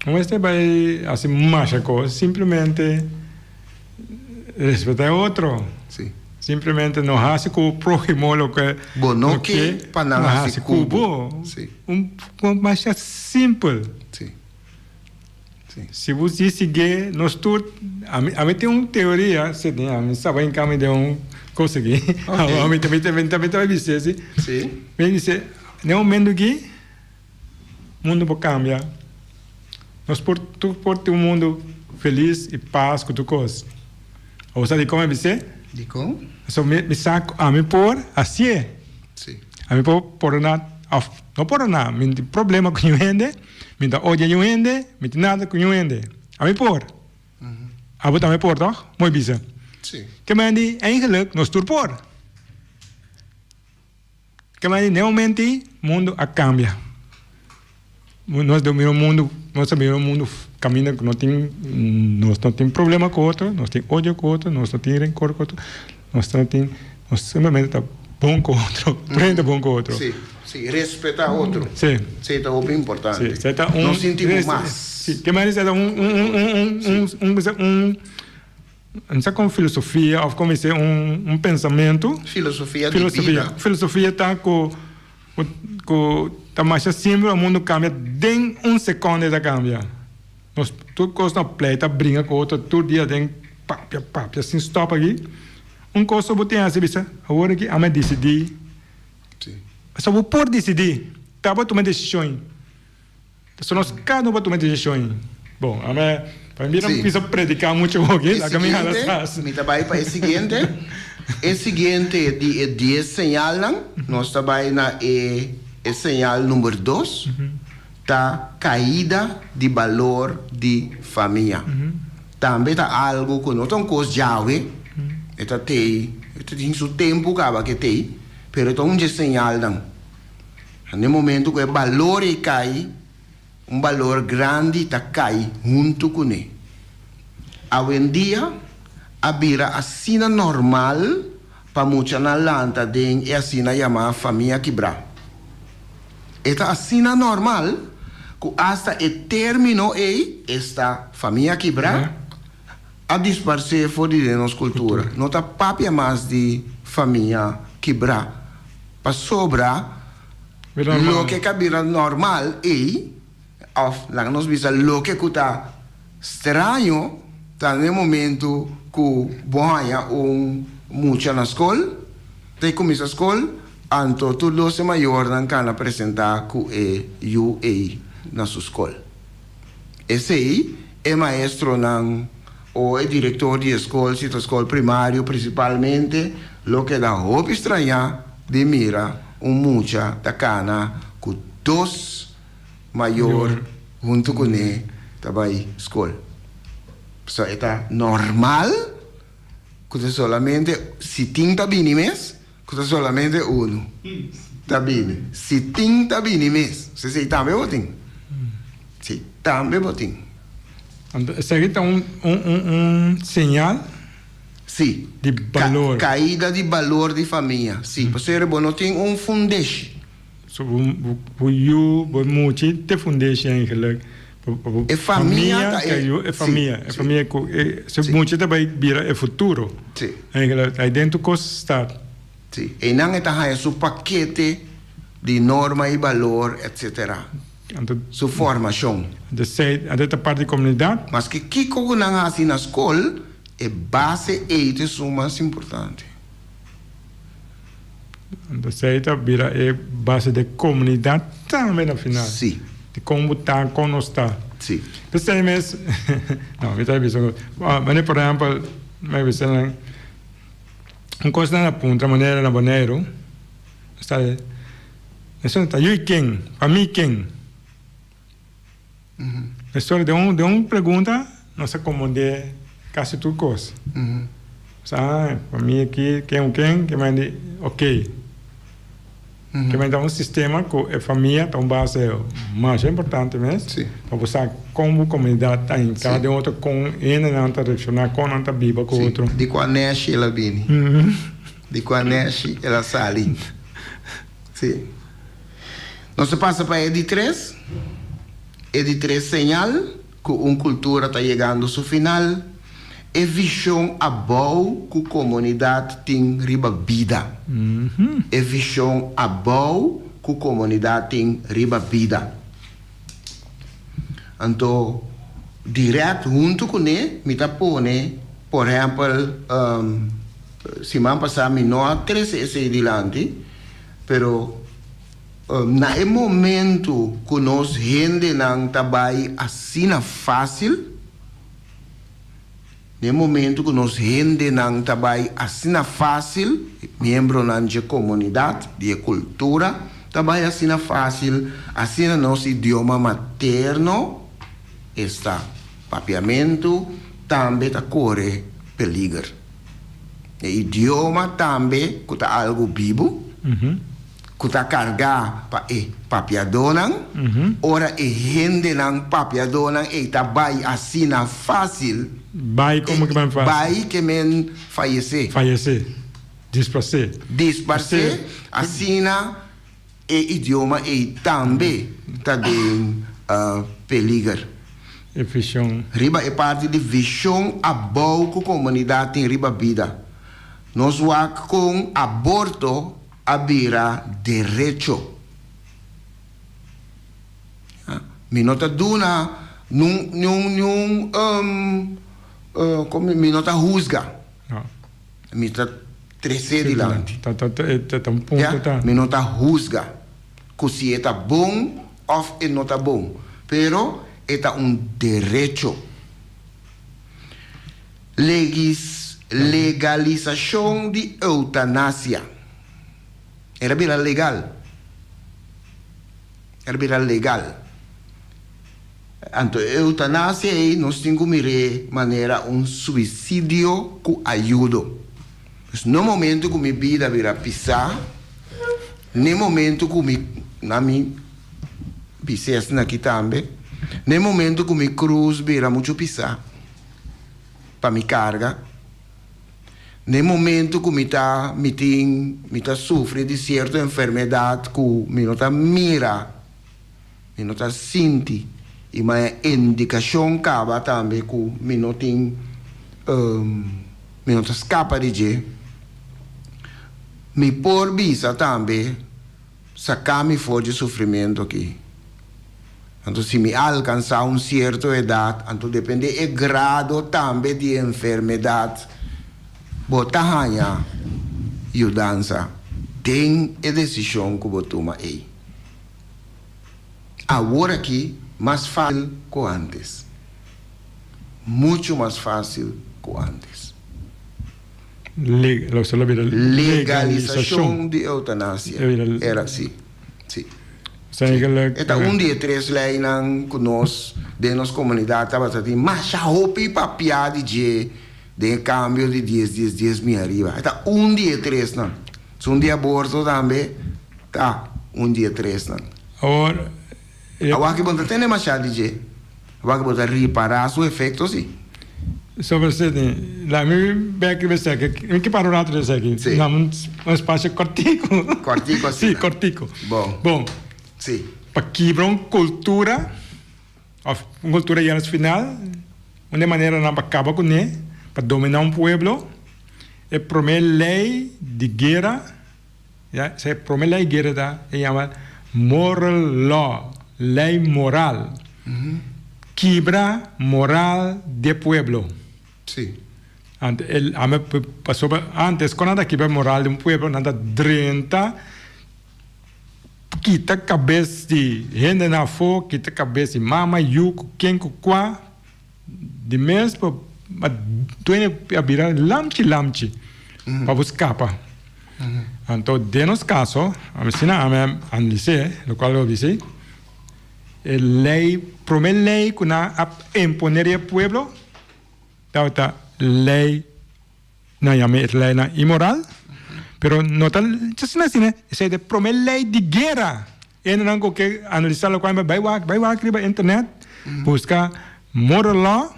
No mester bai hasi masha kos, simplemente respetá e otro. Sí. Simplemente no hasi ku bo próhimo loke bo no ke pa nan hasi ku bo. Sí. Un kos masha simpel. Sí. Si bo si siguié, nos tur, ami, ami tin un teoria, si tin, ami sa bai kami den un kos aki, ami ta, mi ta, mi ta, mi ta bai bis'é si. Mi bis'é, den momento aki, mundu por kambia, nos por tur por tin un mundu felis i pas ku tur kos. Abo sa dikon mi bis'é? Dikon? Pasobra mi, mi sa ku ami por hasié. Ami por pordoná, òf no pordoná, mi tin problema ku un hende. Mi ta odia un hende, mi tin nada ku un hende. Ami por. Abo tambe por, toch? Mooi bisa. Sí. Ke men di, eigenlijk, nos tur por. Ke men di, n'e momento ei, mundo a kambia. Nos ta mira un mundo, nos ta mira un mundo kaminda ku no tin, nos no tin problema ku otro, nos tin odio ku otro, nos no tin rencor ku otro, nos no tin, nos simplemente ta bon ku otro, tur hende ta bon ku otro. Sí. Sí, respetá otro. Sí. Sí, ta hopi importante. Sí, ta un. No sinti bo mas. Sí, ke manera ta un, un, un, un, un, un, un, un, no sa kon filosofia of kon bisé un, un pensamentu. Filosofia di bida. Filosofia ta ku, ku ta masha simpel, e mundu kambia den un sekonde ta kambia. Nos tur kos na pleita bringa ku otro tur dia den papia, papia sin stop aki. Un kos bo tin hasi bisa, awor aki ami a disidí. Pasobra bo por disidí, ta bo tuma e desishon. Pasobra nos kada un por tuma e desishon. Bon, ame, pa mi bira cuminsa predica mucho hopi, laga mi hala atras. Mi ta bai pa e siguiente. E siguiente di e dies señalnan, nos ta bai na e e señal number dos, ta caida di balor di famia. Tambe ta algo cu no ta un cos djawe, e ta tei, e ta tin su tempo caba ke tei, pero e ta un dje señalnan. Na e momento cu e balor ei cay, un balor grandi ta cay hunto cune. Awendia a bira asina normal pa muchanan lanta den e asina yamá famia kibrá. E ta asina normal ku asta e término ei, esta famia kibrá, a disparsé for di den nos kultura. No ta papia mas di famia kibrá, pasobra loke ka bira normal ei, Of laga nos bisa loke ku ta straño ta na e momento ku bo haña un mucha na skol, ta e kuminsá skol, anto tur dos e mayornan kana presentá ku e yu ei na su skol. Esei e maestronan o e direktor di e skol, si ta skol primario prinsipalmente, lo keda hopi strañá di mira un mucha ta kana ku dos mayor huntu kuné ta bai skol. Pasobra e ta normal ku ta solamente si tin ta bini mes ku ta solamente unu ta bini. Si tin ta bini mes. Esei tambe bo tin. Esei tambe bo tin. Anto esaki ta un un señal Si. di balor. Kaida di balor di famia. Si. Pasobra bo no tin un fundeshi. So bo bo yu bo muchi te fundeshi eigenlijk. Pa bo E famia ta e e famia e famia ku e su muchi ta bai bira e futuro. Si. Eigenlijk ai den tur kos start. Si. Einan e ta haña su pakete di norma i balor etcetera. Anto Su formashon. Anto esei anto e ta parti di komunidat. Maske kiko ku nan hasi na skol e base ei ta esun mas importante. Anto esei ta bira e base di e komunidat tambe na final. Sí. Di kon bo ta, kon nos ta. Sí. P'esei mes, no, mi ta bisa un kos. Manera por ehèmpel, mi a bisa nan, un kos nan a puntra manera na Boneiru, esta, esun ta yu ken, pa mi ken? Pastor, den un, den un pregunta nos a komprondé kasi tur kos. Sa, pa mi aki ken ku ken, ke men di okey. Ke men ta un sistema ku e famia ta un base masha importante mes. Pa bo sa kon bo komunidat ta hinká den otro, kon hendenan ta reakshoná, kon nan ta biba ku otro. Di kua nèshi el a bini? Di kua nèshi el a sali? Sí. Nos ta pasa pa e di tres, e di tres señal ku un kultura ta yegando su final, e vishon abou ku komunidat tin riba bida. E vishon abou ku komunidat tin riba bida. Anto. Dirèkt huntu kuné mi ta pone, por ehèmpel, siman pasá mi no a trese esei dilanti, pero na e momentu ku nos hendenan ta bai asina fásil, na e momentu ku nos hendenan ta bai asina fásil, miembronan dje komunidat, di e kultura, ta bai asina fásil, asina nos idioma materno, Esta papiamentu tambe ta kore peliger. E idioma tambe ku ta algu bibu, ku ta kargá pa e papiadónan, ora e hendenan papiadónan ei ta bai asina fásil, Bai komo ke men fásil. Bai ke men fayesé. Fayesé. Disparsé. Disparsé, asina E idioma ei tambe ta den peliger. E vision. Riba e parti di vision abou ku komunidat tin riba bida. Nos wak kon aborto a bira derecho. Mi no ta duna niun niun niun mi no ta husga. Mi ta tres'é dilanti. Ta ta ta un punto ta. Ya, mi no ta husga ku si e ta bon òf e no ta bon, pero e ta un derecho. Legis legalisashon di eutanasia. El a bira legal. El a bira legal. Anto e eutanasia ei nos tin ku mir'é manera un suisidio ku ayudo. Pues no momento ku mi bida bira pisá, n'e momento ku mi, na mi bis'é asina aki tambe, n'e momento ku mi krus bira muchu pisá pa mi karga, n'e momento ku mi ta mi tin mi ta sufri di sierto enfermedat ku mi no ta mira. Mi no ta sinti y ma e indicacion caba tambe cu mi no tin, mi no ta scapa di dje. Mi por bisa tambe, Saca mi for dje sufrimento aki. Anto si mi alcansa un cierto edad, anto depende e grado tambe di e enfermedad, bo ta haña yudansa den e decision cu bo tuma ey. Awor aki mas fácil ku antes. Muchu mas fácil ku antes. Legalisashon di eutanasia era si. Si. E ta un di e tres leinan ku nos den nos komunidat tabata tin masha hopi papia di dje den e kambio di dies dies dies mi ariba. E ta un di e tresnan. Esun di aborto tambe. Ta un di e tresnan. Awor, e. Awor ki bo no ta tende mashá di dje, awor ki bo ta ripará su efekto si. Sobre Sidney, la mi bek riba esaki, mi ke para un rato riba esaki. Si. Na un espasio kòrtiku. Kòrtiku asina. Si, kòrtiku. Bon. Bon. Si. Pa kibra un kultura, òf un kultura yena su final, un di e maneranan pa kaba kuné, pa dominá un pueblo, e promé lei di guera. Ya, esei prome lei guera ta, e yama moral law, lei moral. Kibra moral di e pueblo. Sí. Anto e ame pasobra antes kon nan ta kibra moral di un pueblo nan ta drenta kita kabes di hendenan afó, kita kabes di mama, yu, ku ken ku kua. Di mes pa dueño a bira lamchi lamchi pa bo scapa. Anto den nos caso, asina ami a analis'é, locual lo bisa, e ley, prome ley cu nan a impone riba e pueblo tabata ley. Nan yama e leynan inmoral, pero no ta asina asina, esei ta e prome ley di guera. Hendenan ku ke analisa lokual bai wak, bai wak riba internet, buska moral law,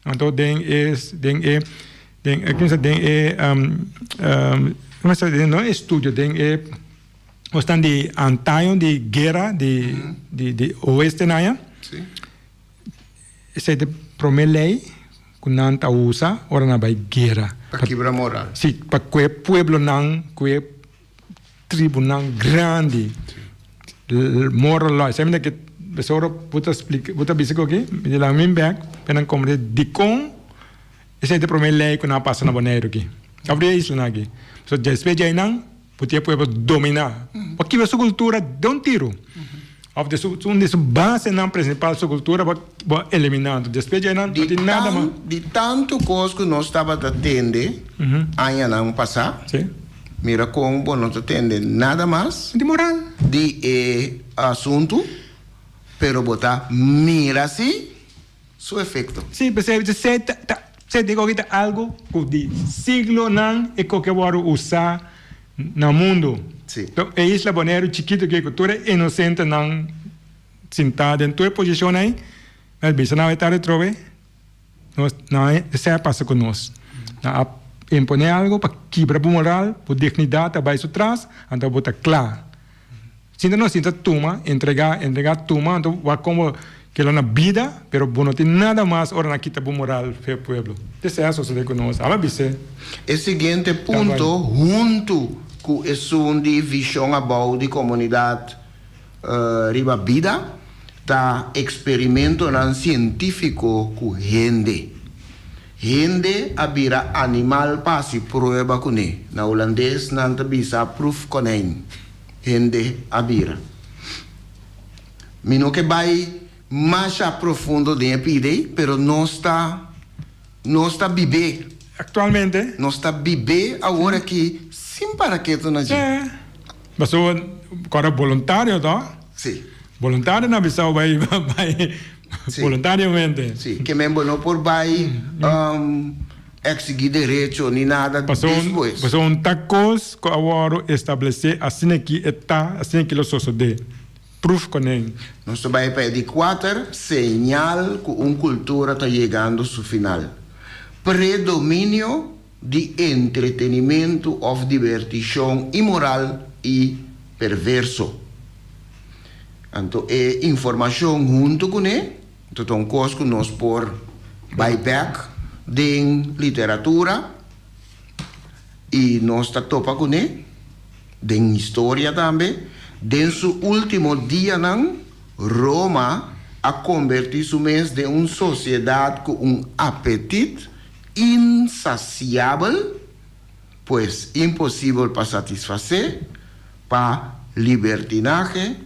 anto den e den e den e kumsa den e kumsa den no estudio den e kosnan di antaño di guera di di di oeste nan aya. Esei ta e prome ley ku nan ta usa ora nan bai guera. Pa kibra moral. Si, pa ku e pueblonan, ku e tribunan grandi. Moral law. Esei mester ke. Pasobra bo ta splika, bo ta bisa ku oke, mi di laga mi bek pa nan komprende dikon esei ta e promé lei ku nan a pasa na Boneiru aki, òf di e islanan aki. Pasobra despues di einan bo tin e pueblo dominá. Bo kibra su kultura den un tiru. Òf di su un di su basenan prinsipal, su kultura, bo bo a eliminá. Anto despues di einan no tin nada mas. Di tantu kos ku nos tabata tende añanan pasá. Mira kon bo no ta tende nada mas Di moral. di e asuntu, pero bo ta mira si su efekto. Sí, p'esei esei ta ta esei di koke ta algu ku di siglonan e koke a wòrdu usá na mundu. Sí. E isla Boneiru chikitu aki ku tur e inosentenan sintá den tur e posishon ei, mi a bisa nan e tardi atrobe. Nos, nan esei a pasa ku nos. Nan a imponé algu pa kibra bo moral, bo dignidat a bai su tras, anto bo ta kla. Sinta nos sinta tuma, entregá, entregá, tuma, anto wak komo keda na bida, pero bo no tin nada mas ora nan kita bo moral fe pueblo. Esei a sosodé ku nos. Aba bis'é. E siguiente punto huntu ku esun di vishon abou di komunidat riba bida ta eksperimentonan sientífiko ku hende. Hende a bira animal pa hasi prueba kuné. Na hulandes nan ta bisa proefkonijn. Hende a bira. Mi no ke bai masha profundo den e pida ei, pero nos ta nos ta bib'é. Aktualmente. Nos ta bib'é awor aki sin para ketu na dje. Sí. Pasobra kòrda boluntario to? Sí. Boluntario na bisa bo bai bai boluntariamente. Sí. Ke men bo no por bai eksigí derecho ni nada despues. Pasobra un ta kos ku a wòrdu establesé asina ki e ta, asina ki lo sosodé. Proefkonijn. Nos ta bai pa e di kuater señal ku un kultura ta yegando su final. Predominio di entretenimentu òf dibertishon inmoral i perverso. Anto e informashon huntu kuné ta ta un kos ku nos por bai bèk den literatura i nos ta topa kuné den historia tambe. Den su último dianan, Roma a kombertí su mes den un sosiedat ku un apetit Insasiabel, pues imposibel pa satisfasé, pa libertinahe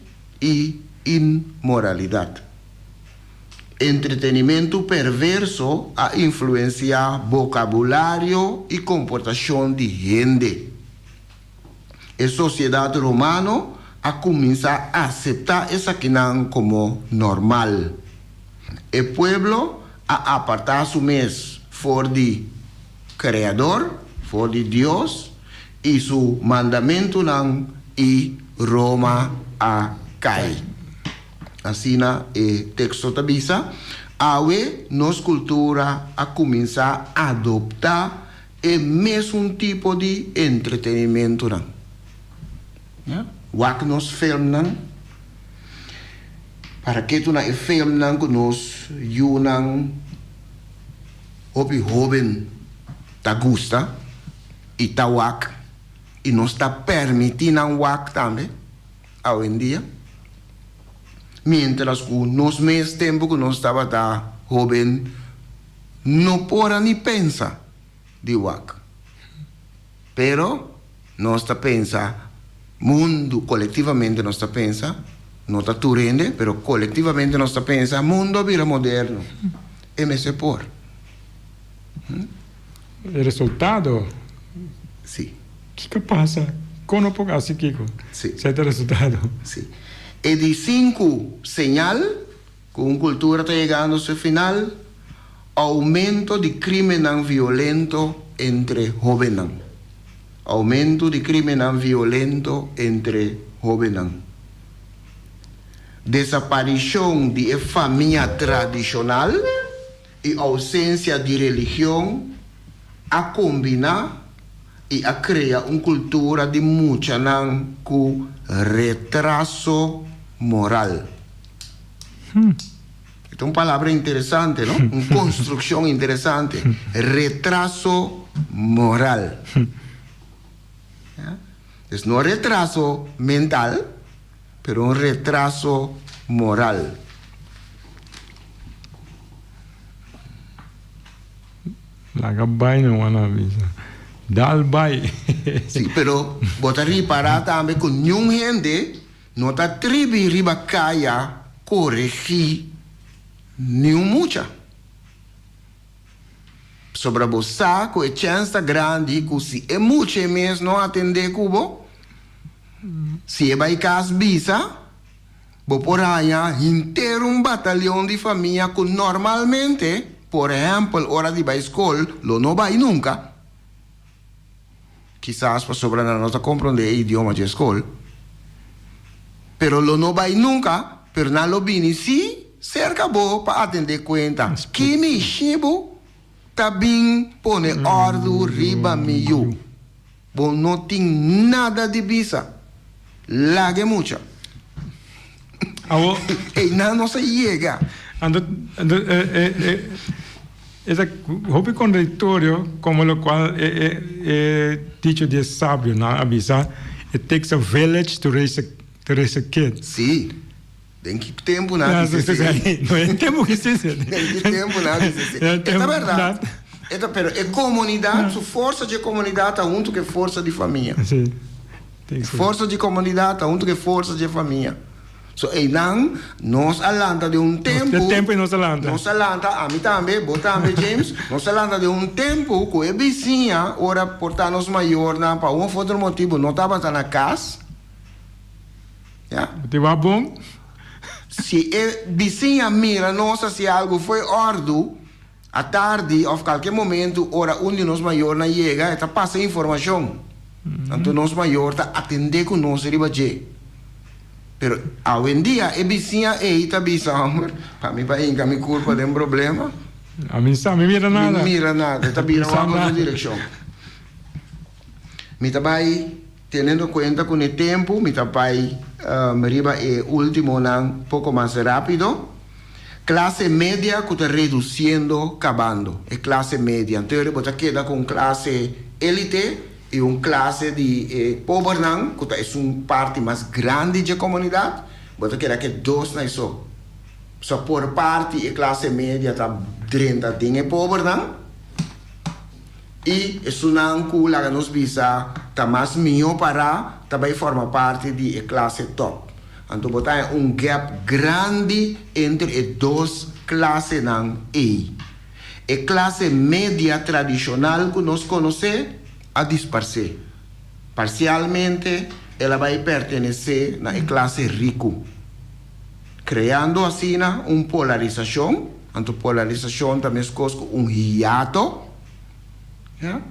i inmoralidat. Entretenimentu perverso a influensiá bokabulario i komportashon di hende. E sosiedat romano a kuminsá aseptá esakinan komo normal. E pueblo a apartá su mes for di Kreador, for di Dios i su mandamentunan i Roma a kai. Asina e teksto ta bisa, Awe nos kultura a kuminsá adoptá e mesun tipo di entretenimentunan. Wak nos filmnan. Para ke tuna e filmnan ku nos yunan hopi hoben ta gusta i ta wak i nos ta permití nan wak tambe awendia? Miéntras ku nos mes tempu ku nos tabata hoben no por a ni pensa di wak. Pero nos ta pensa mundu, kolektivamente nos ta pensa, no ta tur hende, pero kolektivamente nos ta pensa mundu a bira moderno, e mester por. E resultado? Si. Kiko pasa? Kon no por hasi kiko? Si. Esei ta e resultado. Si. E di sinku señal Ku un kultura ta yegando su final, oumento di krimennan violento entre hóbennan. Oumento di krimennan violento entre hóbennan. Desaparishon di e famia tradishonal i ousensia di religion a kombiná i a krea un kultura di muchanan ku retraso moral. E ta un palabra interesante, no? Un konstrukshon interesante. Retraso moral. Ya. Dus no retraso mental, pero un retraso. moral. Laga bai no wan a bisa. Dal bai. Sí, pero bo ta ripará tambe ku niun hende no ta tribi riba kaya koregí niun mucha. Pasobra bo sa ku e chèns ta grandi ku si e mucha e mes no atendé ku bo, si e bai kas bisa, Bo por haña henter un batalion di famia ku normalmente, por ehèmpel ora di bai skol, lo no bai nunka. Kisas pasobra nan no ta komprondé e idioma dje skol. Pero lo no bai nunka, pero nan lo bini sí serka bo pa atendé kuenta. Ki mishi bo ta bin pone òrdu riba mi yu? Bo no tin nada di bisa. Laga e mucha. Awo. Einan nos a yega. Anto, anto e, e, e, e ta hopi contradictorio como locual e, e, e dicho di e sabionan a bisa, It takes a village to raise a, to raise a kid. Sí. Den ki tempu nan a bisa esei? No e tempu ki si Den ki tempu nan a bisa esei? E ta bèrdat. E ta, pero e komunidat, su forsa dje komunidat ta huntu ku e forsa di famia. Sí. E forsa di komunidat ta huntu ku e forsa dje famia. So einan nos a lanta den un tempu. E tempu ei nos a lanta. Nos a lanta, ami tambe, bo tambe James, nos a lanta den un tempu ku e bisiña ora por ta nos mayornan pa un of otro motibu no tabata na kas. Ya. Bo te wak bon? Si e bisiña mira nos hasi algu fo'i òrdu, atardi òf kalke momentu ora un di nos mayornan yega, e ta pasa informashon. Anto nos mayor ta atendé ku nos riba dje. Pero awendia e bisiña ei ta bisa, Hòmber, pa mi pa hinka mi kurpa den problema. Ami sa, mi mira nada. Mi mira nada. E ta bira wak otro direkshon. Mi ta bai. Teniendo cuenta cu n'e tempo mi ta bay riba e ultimonan poco mas rapido. Clase media cu ta reduciendo cabando. E clase media. Anto bo ta keda cu un clase elite y un clase di e pobernan cu ta esun parti mas grandi dje comunidad. Bo ta keda cu e dos na eso. So por parti e clase media ta drenta den e pobernan. I esunnan ku laga nos bisa ta mas mihó pará ta bai forma parti di e klase tòp. Anto bo ta haña un gèp grandi entre e dos klasenan ei. E klase media tradishonal ku nos konosé a disparsé. Parsialmente el a bai pertenesé na e klase riku, kreando asina un polarisashon. Anto polarisashon ta meskos ku un hiato. Ya.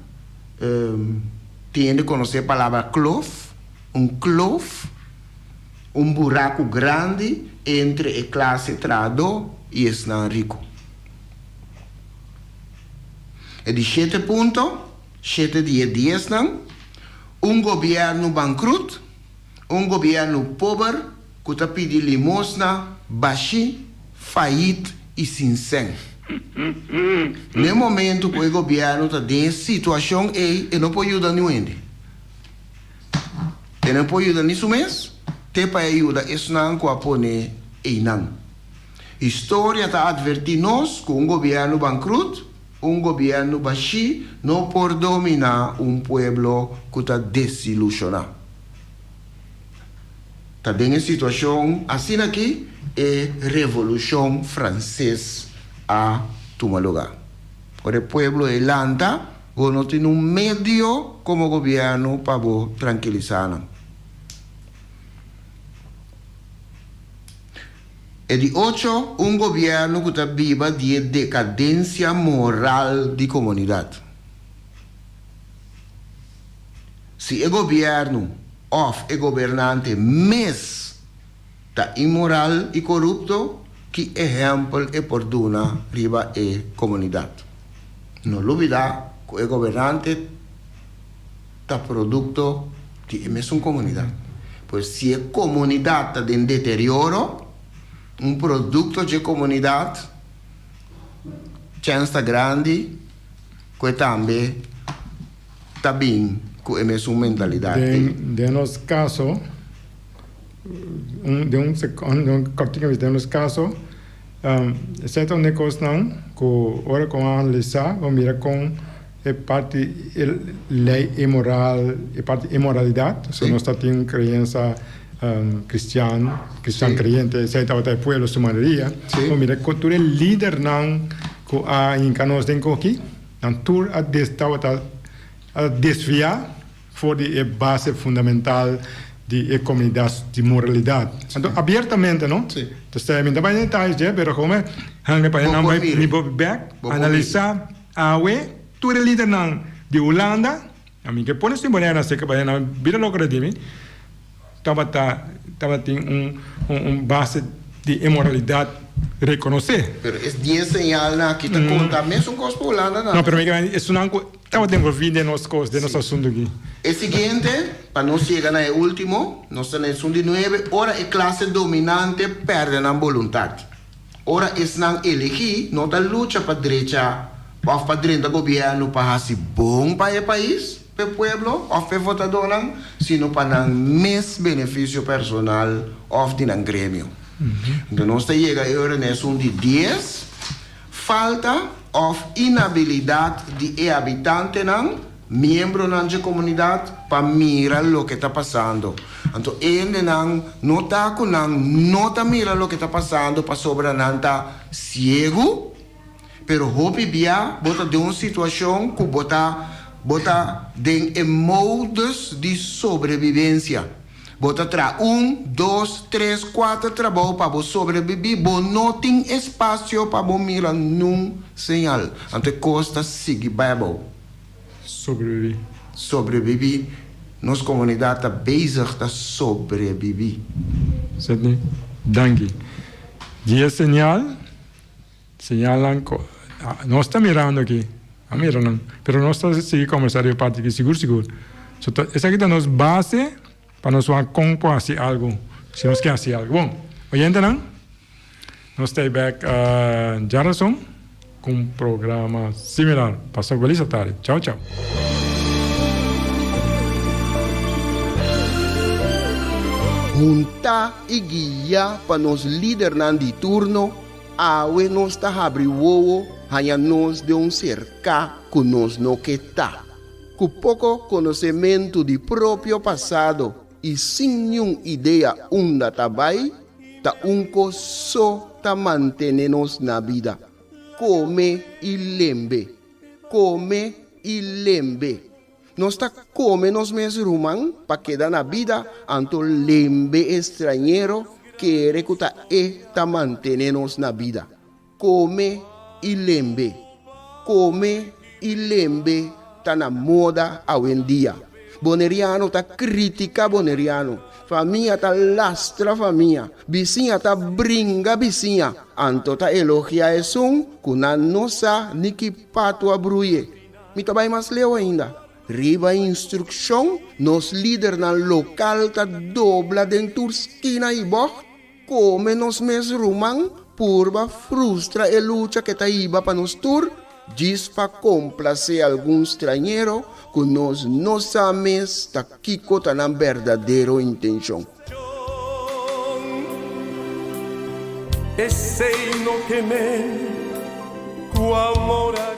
Tin hende konosé e palabra kloof? Un kloof, un buraku grandi entre e klase trahadó i esnan riku. E di shete punto, shete di e diesnan, un gobièrnu bankrut, un gobièrnu pober ku ta pidi limosna bashí, fayit i sin sèn. N'e momentu ku e gobièrnu ta den e situashon ei, e no por yuda niun hende. E no por yuda ni su mes, te pa e yuda esnan ku a pone einan. Historia ta atvertí nos ku un gobièrnu bankrut, un gobièrnu bashí no por dominá un pueblo ku ta desilushoná. Ta den e situashon asina aki e Revolushon Franses a tuma lugá. Ora e pueblo ei lanta, bo no tin un medio komo gobièrnu pa bo trankilisá nan. E di ocho, un gobièrnu ku ta biba di e dekadensia moral di komunidat. Si e gobièrnu òf e gobernante mes ta inmoral i korupto, ki ehèmpel e por duna riba e komunidat? No lubidá ku e gobernante ta produkto di e mesun komunidat. Pues si e komunidat ta den deterioro, un produkto dje komunidat, chèns ta grandi ku e tambe ta bin ku e mesun mentalidat ei. Den nos kaso, Un den un secondo den un kòrtiku mi den nos kaso esei ta un di e kosnan ku ora ku a analisá bo mira kon e parti e lei inmoral e parti inmoralidat so nos ta tin un kreensa kristian kristian kreyente esei tabata e pueblo su mayoria bo mira kon tur e lidernan ku a hinka nos den koki nan tur a tabata a desviá. For di e base fundamental di e komunidat di moralidat. Anto abiertamente no. Entonces mi ta bai den detaye dje, pero como hanga pa nan bai mi por bek analisá awe tur e lidernan di Hulanda, mi ke pone su manera así pa nan bira loko di mi, tabata tabatin un un base di e moralidat rekonosé. Pero es dies señalnan aki ta konta mesun kos pa Hulanda nan. No, pero mi ke mende esunnan ku Tabata envolví den nos kos, den nos asuntu aki. E siguiente, pa nos yega na e último, nos ta na esun di nuebe, ora e klase dominante pèrdè nan boluntat. Ora esnan elegí no ta lucha pa drecha òf pa drenta gobièrnu pa hasi bon pa e pais, pa e pueblo òf pa e votadónan, sino pa nan mes benefisio personal òf di nan gremio. Anto nos ta yega e ora na esun di dies. Falta òf inabilidat di e habitantenan, miembronan dje komunidat, pa mira loke ta pasando. Anto e hendenan no ta ku nan no ta mira loke ta pasando pasobra nan ta siegu, pero hopi bia bo ta den un situashon ku bo ta bo ta den e modus di sobrevivensia. Bo ta traha un, dos, tres, kuater trabou pa bo sobrebibí. Bo no tin espasio pa bo mira nun señal. Anto e kos ta sigui bai abou. Sobrebibí. Sobrebibí. Nos komunidat ta bezig ta sobrebibí. Sidney, Danki. Di e señal, señalnan ku nos ta mirando aki. A mira nan. Pero nos ta sigui combersa riba parti aki sigur sigur. So ta esaki ta nos base pa nos wak con por haci algo si nos ke haci algo. Bon, oyentenan, nos ta bek djarason cu un programa similar. Pasa un feliz atardi. Chao chao. Hunta y guia pa nos lidernan di turno. Awe nos ta habri wowo haña nos den un serká ku nos no ke ta. Ku poko konosementu di propio pasado i sin niun idea unda ta bai, ta un kos so ta mantene nos na bida, kome i lembe, kome i lembe. Nos ta kome nos mes ruman pa keda na bida, anto lembe e strañero kere ku ta e ta mantene nos na bida. Kome i lembe. Kome i lembe ta na moda awendia. Boneriano ta kritika boneriano, famia ta lastra famia, bisiña ta bringa bisiña, anto ta elogia esun ku nan no sa ni ki patu a bruye. Mi ta bai mas leu ainda. Riba instrukshon, nos lidernan lokal ta dobla den tur skina i bògt, kome nos mes ruman, purba frustra e lucha ke ta hiba pa nos tur, djis pa komplasé algun strañero ku nos no sa mes ta kiko ta nan berdadero intenshon. Esei no ke men ku amor a.